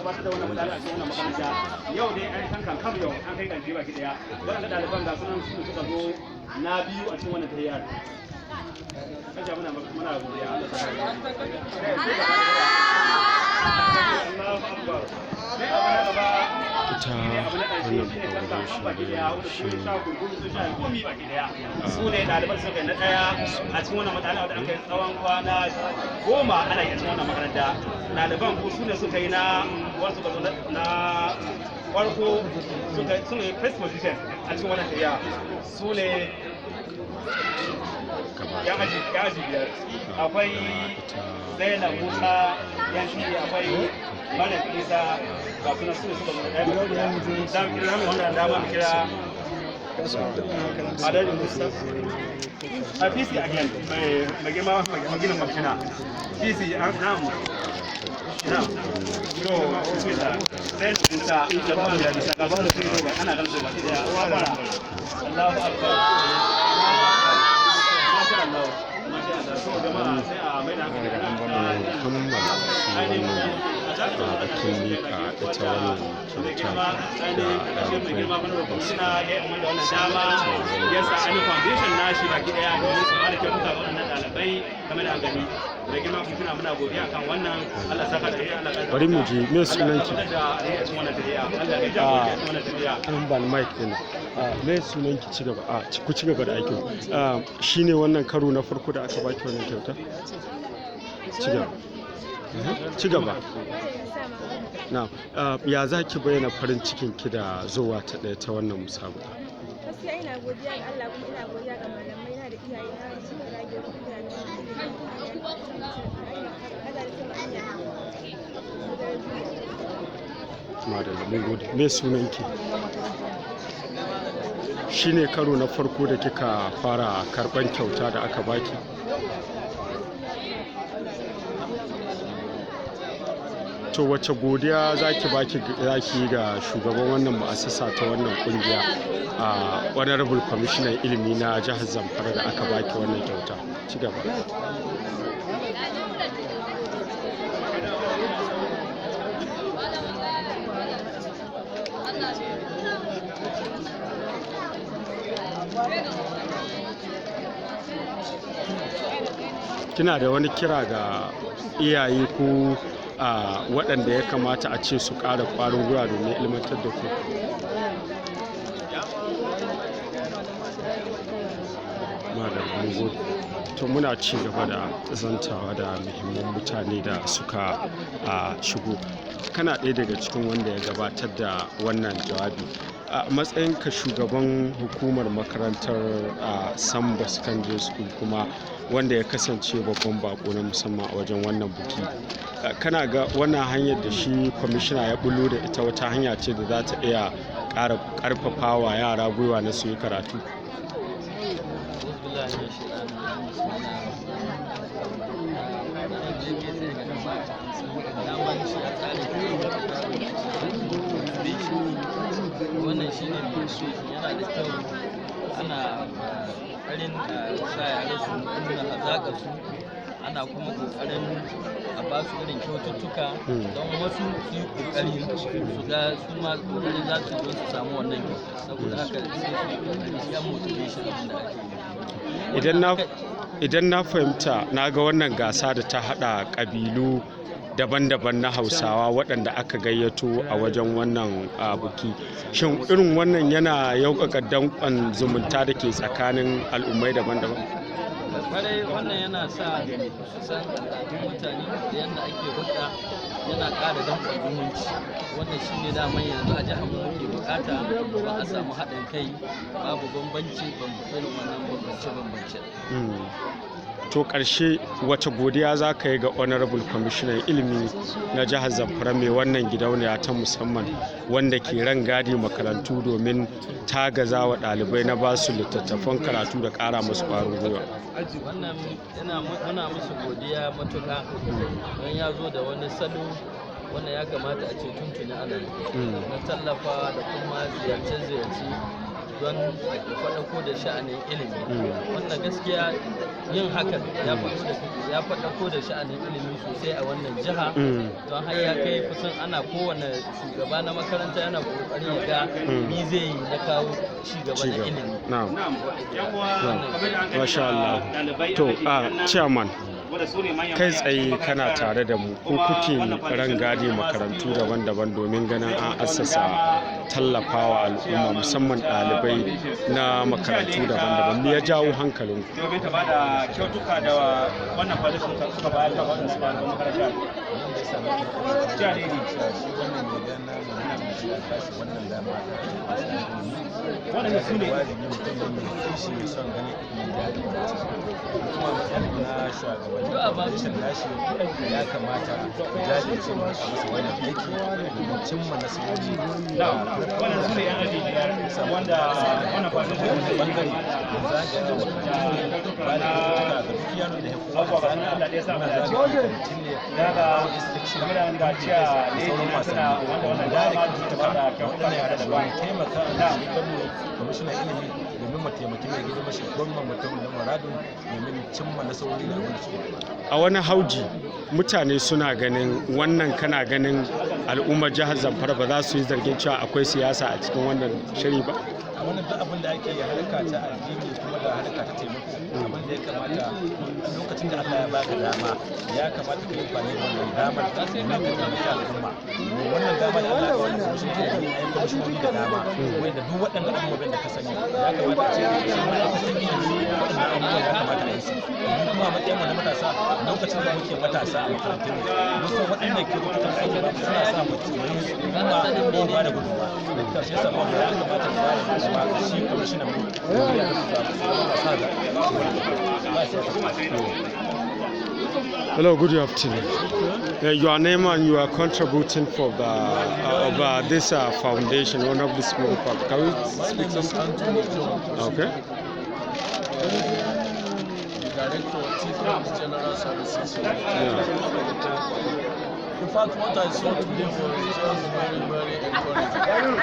gabatar da wannan mutane a cikin wannan makaranta. Yau dai an kan kan kam, yau an kai ƙarshe baki ɗaya. Waɗanda ɗaliban ga sunan su suka zo na biyu a cikin wannan tahiyar. Kaja muna godiya, Allah sa. Allahu akbar. Sai abu na gaba. Ita wannan foundation dai shi Su ne ɗaliban suka yi na ɗaya a cikin wannan matsala da aka yi tsawon kwana 10 ana yi a cikin wannan makaranta. Ɗaliban ko su ne suka yi na wasu suka zo na farko, suka yi first position a cikin wannan tafiya, su ne yan aji biyar. Akwai Zainab Musa yan shi, akwai Malam Isa, ga suna su ne suka zo na ɗaya. Za mu kira wannan dama, mu kira Alhaji Musa a PC again, mai girma mai ginin kwamishina PC. Na'am, na'am. To, bismillah. Zainab Musa da kuma Isa, ga su ana ganin su baki daya. Allahu akbar, masha Allah, masha Allah. To jama'a, sai a mai da hankali. An kammala shi wannan bikin miƙa ita wannan kyauta da ɗalibai da su Dama ya sa an foundation nashi baki daya domin su bada kyautuka ga waɗannan ɗalibai. Game da gani da girma kuma muna godiya akan wannan. Allah saka da Allah ya Bari mu je, me sunanki? Allah ya jagoranci a cikin wannan tafiya. An ban mic din. Me sunanki? Ci gaba, a ku ci gaba da aikin. Shine wannan karo na farko da aka baki wannan kyauta? Ci gaba. Ci gaba. Na ya za ki bayyana farin cikin ki da zuwa ta ɗaya ta wannan musabaka? Gaskiya ina godiya ga Allah, kuma ina godiya ga malamai na da iyaye na da suka rage kuma da Allah da sama hanya. Madalla, mun gode. Me sunanki? Shine karo na farko da kika fara karban kyauta da aka baki? To, wace godiya zaki yi ga shugaban wannan mu'assasa ta wannan kungiya, a honorable commissioner ilimi na jihar Zamfara, da aka baki wannan kyauta? Ci gaba. Kina da wani kira ga iyaye ko a waɗanda ya kamata a ce su ƙara ƙwarin gwiwa domin ilmantar da ku? Madam, mun gode. To, muna ci gaba da zantawa da muhimman mutane da suka shigo. Kana ɗaya daga cikin wanda ya gabatar da wannan jawabi a matsayinka shugaban hukumar makarantar a Samba Secondary School, kuma wanda ya kasance babban bako na musamman a wajen wannan buki. Kana ga wannan hanyar da shi kwamishina ya bullo da ita wata hanya ce da za ta iya ƙara ƙarfafawa yara gwiwa na su yi karatu? Billahi min shaitanir rajim. Bismillahir rahmanir rahim. Dama shi a tsarin wannan shine mai so, yana da kyau ana ƙoƙarin sa yara su nuna hazaƙar su, ana kuma ƙoƙarin a ba su irin kyaututtuka don wasu su yi ƙoƙari su ga su ma ƙoƙari za su don su samu wannan kyauta. Saboda haka sai su yi ƙoƙari, shi an motivation ɗin da ake yi. Idan na fahimta, na ga wannan gasa da ta hada kabilu daban-daban na Hausawa waɗanda aka gayyato a wajen wannan buki, shin irin wannan yana yauƙaƙa danƙon zumunta da ke tsakanin al'ummai daban-daban? Kwarai, wannan yana sa su san al'adun mutane da yadda ake hulɗa, yana ƙara danƙon zumunci. Wannan shine daman yanzu a jihar mu muke bukata, ba a samu haɗin kai, babu bambanci, irin wannan bambance-bambance. To, ƙarshe, wace godiya za ka yi ga honorable commissioner ilimi na jihar Zamfara, mai wannan gidauniya ta musamman wanda ke ran gadi makarantu domin tagaza wa ɗalibai na ba su littattafan karatu da ƙara musu ƙwarin gwiwa? Wannan yana muna musu godiya matuƙa don ya zo da wani salo wannan ya kamata a ce tuntuni ana yi na tallafa da kuma ziyarce-ziyarce. Don ya faɗako da sha'anin ilimi. Wannan gaskiya, yin hakan ya faɗako da sha'anin ilimi sosai a wannan jiha, don har ya kai kusan ana kowane shugaba na makaranta yana ƙoƙarin ya ga mi zai yi na kawo ci gaba na ilimi. Na'am. Masha Allah. To, a chairman, kai tsaye kana tare da mu, ko kuke rangadi makarantu daban-daban domin ganin an assasa tallafawa al'umma, musamman ɗalibai na makarantu daban-daban. Me ya jawo hankalinku? Domin ta bada kyautuka da wannan foundation suka bayar ga waɗanda suka bayar makaranta. Jariri. Shi wannan mai gana mutum ya tashi wannan dama. Waɗanda su ne wajibi mutum ne mai kishi, mai son ganin ilimi ya inganta, kuma matsayin na shugabanni foundation nashi, ya kamata mu jajirce mu rika masa wannan aiki domin cimma nasarori. Na wannan su ne yan aji 5 wanda wannan foundation wani bangare da zagaya makarantu ne, ba da kyaututtuka ga duk yaron da ya kowa hazaka. Muna zagaya makarantun ne, daga bawa inspection game da ga ciya da ne sauran suna wasanni wanda wannan domin ba da dama ta kyaututtuka bada ga kyautuka waɗannan yara da domin daban. taimaka a shi gwamna, kwamishinan ilimi, domin mu taimaki mai girma shi gwamnan mutum na Maradun domin cimma nasarori da abin da suke gaba. A wani hauji mutane suna ganin wannan, kana ganin al'ummar jihar Zamfara ba za su yi zargin cewa akwai siyasa a cikin wannan shiri ba? A wannan duk abin da ake yi, harka ta addini kuma da harka ta taimako, abin da ya kamata, lokacin da Allah ya baka dama, ya kamata ka yi amfani da wannan damar domin ka taimaki al'umma. Domin wannan dama da Allah ya baka, kwamishin ilimi, ai kwamishinoni da dama wanda duk waɗannan abubuwan da ka sani ya kamata a ce shi ma'aikatan ilimi, waɗannan abubuwan ya kamata a yi su. Domin kuma a matsayin mu na matasa, lokacin da muke matasa a makarantun mu, mun san waɗannan kyaututtukan da ake ba mu suna sa mu yi kuma ko ba da gudunmawa. Da shi yasa mu ya kamata mu ba da gudunmawa ga shi kwamishinan mu domin ya sa da ba sai. Hello, good afternoon. Your name and you are contributing for the of this foundation, one of the small part. Can we My speak name is something? Anthony John, Okay. the Director of TFOX General Services. Yeah. In fact, what I saw today was just very, very encouraging.